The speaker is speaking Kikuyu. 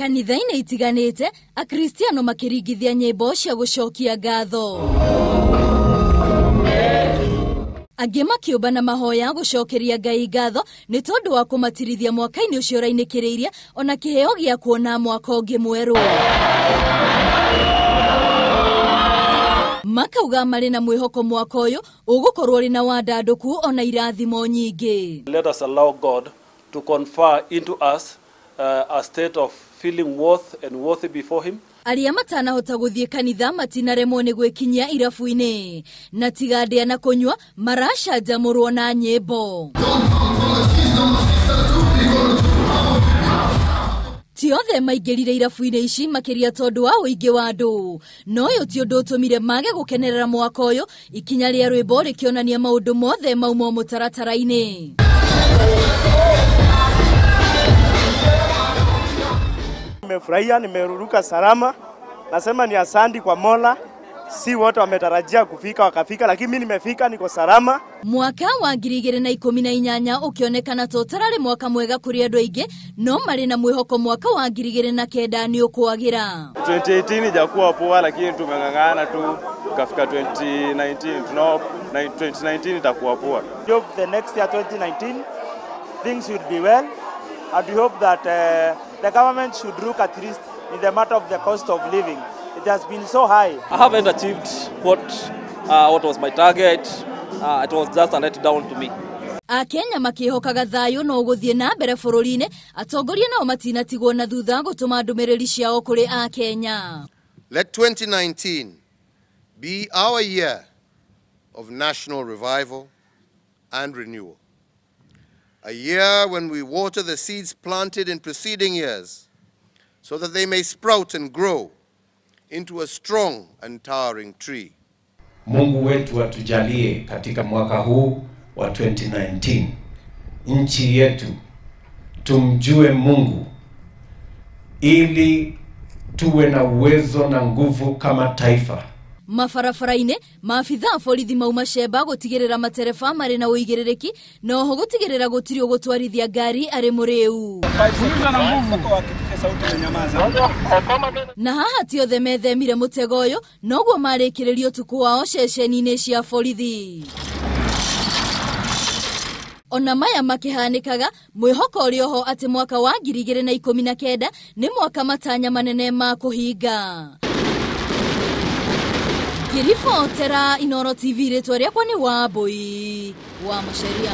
Kanitha-inĩ itiganĩte Akristiano makĩringithia nyĩmbo cia gũcokia ngatho. Angĩ makĩũmba na mahoya gũcokeria Ngai ngatho nĩ tondũ wa kũmatirithia mwaka-inĩ ũcio ũrainĩkĩrĩirie ona kĩheo gĩa kuona mwaka ũngĩ mwerũ. Makauga marĩ na mwĩhoko mwaka ũyũ ũgũkorwo ũrĩ na wandandũku ona irathimo nyingĩ. Let us allow God to confer into us a state of feeling worth and worthy before him. Arĩa matanahota gũthiĩ kanitha matinaremwo nĩ gwĩkinyia irabu-inĩ na tiga ndĩa na kũnyua maracanjamũrwo na nyĩmbo. Ti othe maingĩrire irabu-inĩ ici makĩria tondũ wa ũingĩ wa andũ, no ũyũ ti ũndũ ũtũmire mage gũkenerera mwaka ũyũ. Ikinya rĩa rwĩmbo rĩkĩonania maũndũ mothe maumwo mũtaratara-inĩ. Nimefurahia, nimeruruka salama. Nasema ni asandi kwa Mola. Si wote wametarajia kufika wakafika, lakini mimi nimefika, niko salama. Mwaka wa 2018 ukionekana ta ũtararĩ mwaka mwega kũrĩ andũ aingĩ, no marĩ na mwĩhoko mwaka wa 2009 nĩ ũkwagĩra. 2018 ijakuwa poa, lakini tumeng'ang'ana tu kafika 2019. Tunao 2019 itakuwa poa. Hope the next year 2019 things will be well, and we hope that the government should look at least in the matter of the cost of living. It has been so high. I haven't achieved what was my target. It was just a letdown to me. Akenya makĩhokaga thayũ no ũgũthiĩ na mbere bũrũri-inĩ, atongoria nao matinatigwo na thutha gũtũma ndũmĩrĩri ciao kũrĩ Akenya. Let 2019 be our year of national revival and renewal. A year when we water the seeds planted in preceding years so that they may sprout and grow into a strong and towering tree. Mungu wetu atujalie katika mwaka huu wa 2019 nchi yetu tumjue Mungu ili tuwe na uwezo na nguvu kama taifa. Mabarabara-inĩ maabitha a borithi mauma cemba gũtigĩrĩra matereba marĩ na ũigĩrĩrĩki na oho gũtigĩrĩra gũtirĩ ũgũtwarithia ngari arĩ mũrĩu. Na haha ti othe methemire mũtego ũyũ, noguo marĩkĩrĩria ũtukũ wao ceceni-inĩ cia borithi. Ona maya makĩhanĩkaga, mwĩhoko ũrĩ oho atĩ mwaka wa 2019 nĩ mwaka matanya manene ma kũhinga. Ngĩribotera Inooro TV, rĩtwa rĩakwa nĩ Wambui wa Macharia.